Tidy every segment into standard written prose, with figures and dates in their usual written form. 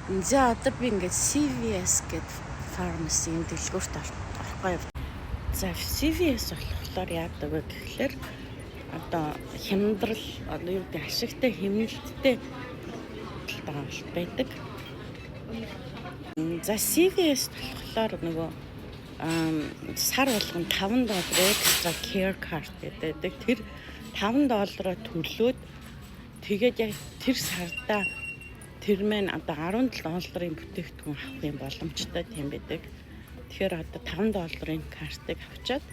За, одоо би ингээд CVS гэдэг pharmacy-ийн дэлгүүрт орохгүй яв. За, CVS болохоор яадаг вэ гэхлээр одоо хямдрал, одоо юу гэдэг, ашигтай хэмнэлттэй худалдаа байдаг. За, CVS болохоор нөгөө сар болгон 5 доллар extra care card гэдэг. Тэр 5 доллараа төлөөд, тэгээд яг тэр сардаа тэр мэн одоо 17 долларын бүтээгдэхүүн авах юм боломжтой тийм байдаг. Тэгэхээр одоо 5 долларын картыг авчаад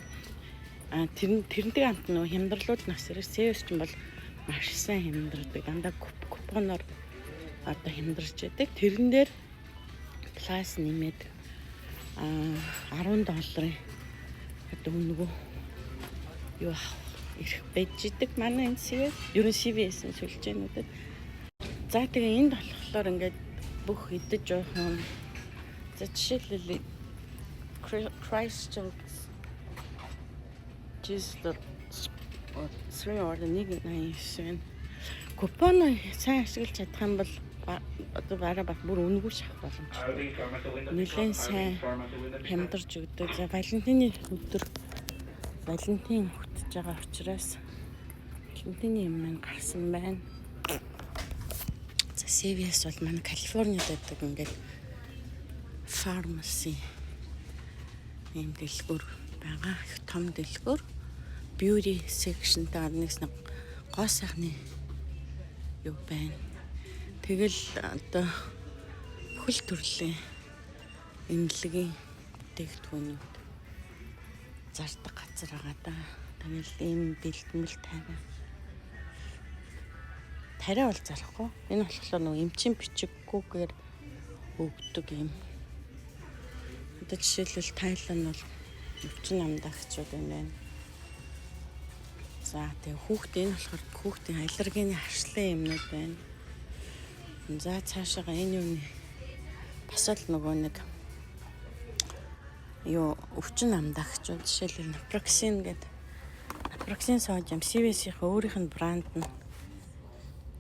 тэрнтэй хамт нөгөө хямдралууд нас ирэх. CVS ч юм бол маш сайн хямдардаг. Дандаа купоноор одоо хямдарч байдаг. Тэрэн дээр plus нэмээд 10 долларын одоо нөгөө юу авах эрх байж идэг манай энэ CVS. Ер нь CVS-ийн сүлжээнүүдэд. За, тэгээ энд болохоор ингээд бүх идэж уух юм. За, жишээлбэл Crystal Jesus 3 order 1.89 байна. Купон сайн ашиглаж чадах юм бол одоо бараа бас бүр үнэгүй шахах боломжтой. Нэлээд сайн хямдарч өгдөг. За, Валентины өдөр, Валентин хөтөж байгаа учраас Валентины юм маань гарсан байна. За, CVS бол манай Калифорнид байдаг ингээд pharmacy ийм дэлгүүр байгаа. Их том дэлгүүр. Beauty section-тай нэгс нэг гоо сайхны юу байна. Тэгэл одоо бүхэл төрлийн эмнэлгийн бүтээгдэхүүнүүд зардаг газар байгаа да. Тэгэл ийм бэлтгэл тариа. Тариа бол зарахгүй. Энэ болохоор нөгөө эмчийн бичиггүйгээр өгдөг юм. Одоо жишээлбэл Tylenol бол өвчин намдаагчуд юм байна. За, тэгээ хүүхд, энэ болохоор хүүхдийн аллергийн харшлын юмнууд байна. За, цаашаага энэ юуны бас л нөгөө нэг юу, өвчин намдаагчуд, жишээлбэл напроксен гэдэг, напроксен sodium, CVS-ийн өөрийнх нь брэнд нь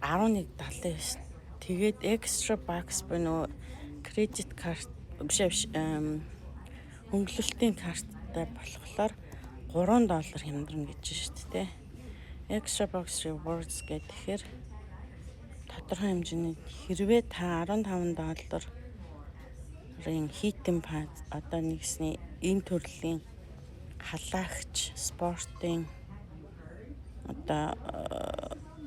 11.79. Тэгээд extra bucks буюу нөгөө credit card биш биш, хөнгөлөлтийн карттай болохоор 3 доллар хямдарна гэж шүү дээ. Extra bucks rewards гэхээр тодорхой хэмжээний, хэрвээ та 15 долларын heating pad, одоо нэгсний энэ төрлийн халаагч, спортын одоо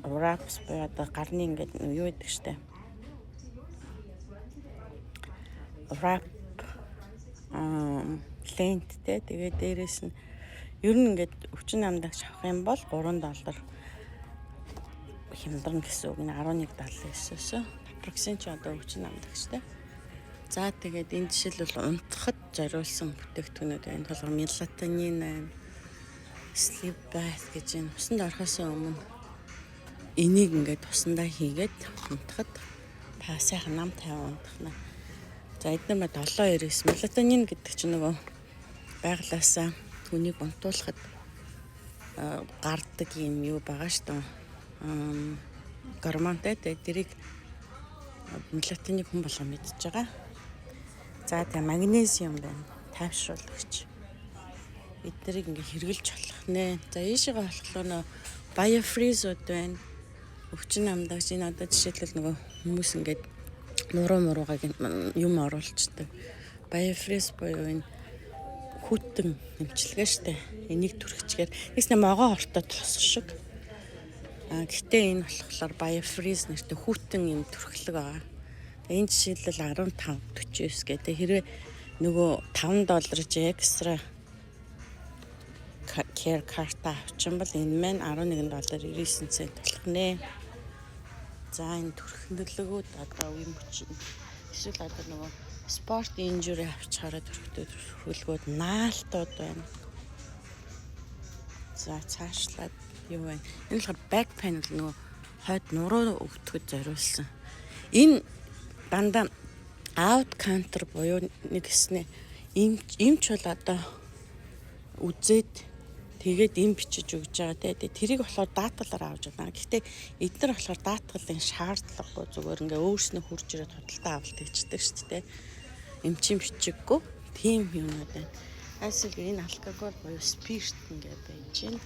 wraps буюу одоо гарны ингээд юу гэдэг штэ, wrap ленттэй, тэгээд дээрэс нь ер нь ингээд өвчин намдагч авах юм бол 3 доллар хямдарна гэсэн үг нь 11.79-өөс. Напроксен ч одоо өвчин намдагчтай. За, тэгээд энэ жишээлбэл унтахад зориулсан бүтээгдэхүүнүүд байна. Толгор мелатонин байна. Sleep bath гэж, энэ усанд орохоос өмнө энийг ингээд усандаа хийгээд унтахад та сайхан нам тайван унтах нэ. За, эдгээр 7.99. Мелатонин гэдэг чинь нөгөө байглаасаа хүнийг унтуулахад гардаг юм юу байгаа шүү дээ. Гормонтой. Тэгээд тэрийг мелатониныг хүн болгон мэдж байгаа. За, тэгээ магнезиум байна. Тайвшруулагч. Эднэрийг ингээ хэрэглэж болох нэ. За, ийшээгээ болохоор нөө Biofreeze-ууд байна. Өвчин намдагч, энэ одоо жишээлбэл нөгөө хүмүүс ингээд нуруу муруугаг юм оруулцдаг. Biofreeze буюу энэ хүйтэн эмчилгээ штэ. Энийг түрхчихээр нэгснэ могоо ортой тос шиг. А гэхдээ энэ болохоор Biofreeze нэртэй хүйтэн юм түрхлэг байгаа. Энэ жишээлбэл 15.49 гэдэг. Хэрвээ нөгөө 5 доллар чи extra care карта авчин бол энэ маань 11 доллар 99 цент болох нэ. За, энэ түрхнэлгүүд одоо үе мөч эсвэл одоо нөгөө спорт injury авчхаараа түрхдэг түрхлгүүд, наалтууд байна. За, цаашлаад юу вэ? Энэ болохоор back pain, нөгөө хойд нуруу өвдөхөд зориулсан. Энэ дандаа out counter буюу нэг хэснэ эмч бол одоо үзээд Тэгээд им бичиж өгж байгаа те. Тэрийг болохоор даатгалаар авч байна. Гэхдээ эдгээр болохоор даатгалын шаардлагагүй, зүгээр ингээ өөрснөө хурж ирээд худалдаа авалт хийждэг шүү дээ. Эмчийн бичиггүй тийм юмнууд байна. Эсвэл энэ алкогол буюу спирт ингээ байж байна.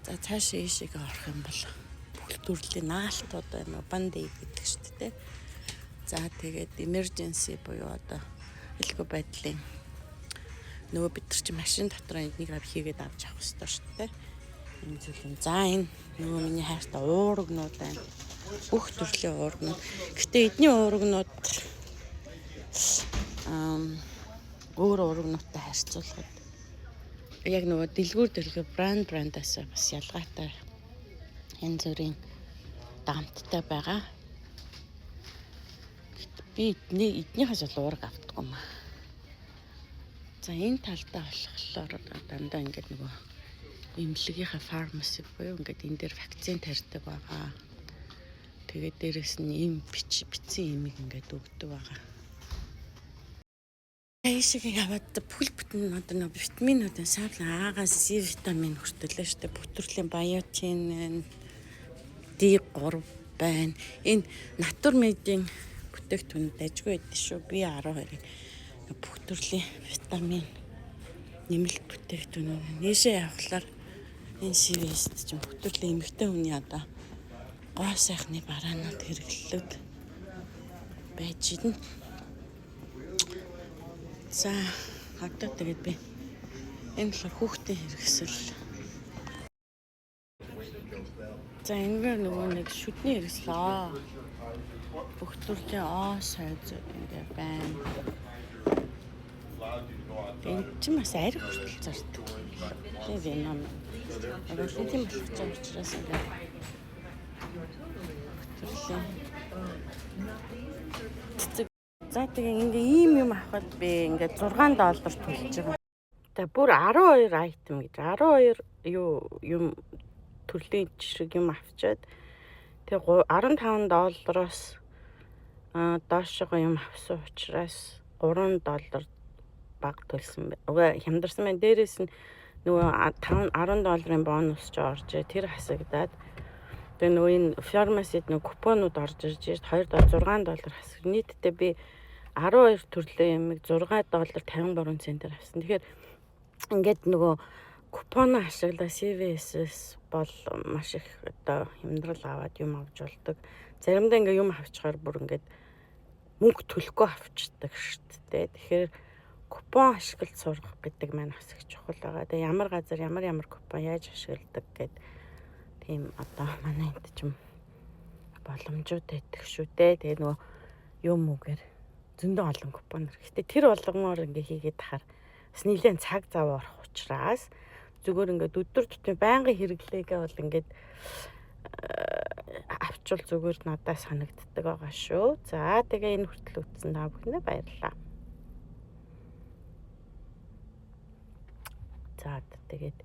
За, цаашаа ийшээгээ орох юм бол бүх төрлийн наалтууд байна. Band-Aid гэдэг шүү дээ. За, тэгээд emergency буюу одоо аюулгүй байдлын нөгөө бид нар чи машин дотор эднийг ав хийгээд авч явах хэрэгтэй шүү дээ. Энэ зүйл юм. За, энэ нөгөө миний хайртай уурагнууд байна. Бүх төрлийн уурагнууд. Гэтэ эдний уурагнууд өөр уурагнуудтай харьцуулахад яг нөгөө дэлгүүр дэлгүүр, брэнд брэндаас бас ялгаатай, янз бүрийн дагамттай байгаа. Би эднийхээс бол уураг авдаггүй юм аа. За, энэ талдаа болохоор дандаа ингээд нөгөө эмнэлгийнхаа pharmacy буюу ингээд энэ дээр вакцин тарьдаг байгаа. Тэгээд дээрэс нь им бичсэн имийг ингээд өгдөг байгаа. Ийшээ яваад бүхэл бүтэн одоо нөгөө витаминуудын савлан А-гаас С витамин хүртэл шүү дээ. Бүх төрлийн биотин, D3 байна. Энэ Nature Made-ийн бүтээгдэхүүнүүд ажгүй байдаг шүү. B12-ыг бүх төрлийн витамин нэмэлт бүтээгдэхүүнүүд. Нийшээ явхлаар энэ CVS-д чинь бүх төрлийн эмэгтэй хүний одоо гоо сайхны бараанууд, хэрэглэлүүд байж идэнэ. За, одоо тэгээд би энэ болохоор хүүхдийн хэрэгсэл. За, энэгээр нөгөө нэг шүдний хэрэгсэл аа. Бүх төрлийн оо сойзууд ингээ байна. Энэ чинь бас ариг хүртэл зардаг. Тэгээ вино. Валентин болох ч учраас ингээ бүх төрлийн цэцэг. За, тэгээ ингээ ийм юм авахад би ингээ 6 доллар төлж байгаа. Тэгээ бүр 12 item гэж 12 юу юм төрлийн жишг юм авчиад, тэгээ 15 доллароос доошогоо юм авсан учраас 3 доллар бага төлсөн бай. Угаа хямдарсан байна. Дээрээс нь нөгөө 5 10 долларын бонус ч орж, тэр хасагдаад, тэгээ нөгөө энэ pharmacy-д нөгөө купонууд орж ирж 2 доллар, 6 доллар хасаг. Нийтдээ би 12 төрлийн юмыг 6 доллар 53 центээр авсан. Тэгэхээр ингээд нөгөө купон ашиглаа CVS-с бол маш их одоо хямдрал аваад юм авч болдог. Заримдаа ингээ юм авчгаар бүр ингээд мөнгө төлөхгүй авчдаг шүү дээ. Тэгэхээр купон ашиглаж сурах гэдэг маань бас их чухал байгаа. Тэгээ ямар газар ямар ямар купон яаж ашигладаг гэд тийм одоо манай энд ч юм боломжууд байдаг шүү дээ. Тэгээ нөгөө юм үгээр зөндөө олон купон. Гэтэ тэр болгомоор ингээ хийгээд тахаар бас нэлээд цаг зав орох учраас зүгээр ингээд өдөр тутмын байнгын хэрэглээгээ бол ингээд авчвал зүгээр надад санагддаг байгаа шүү. За, тэгээ энэ хүртэл үзсэн та бүхэндээ баярлалаа. За, тэгээд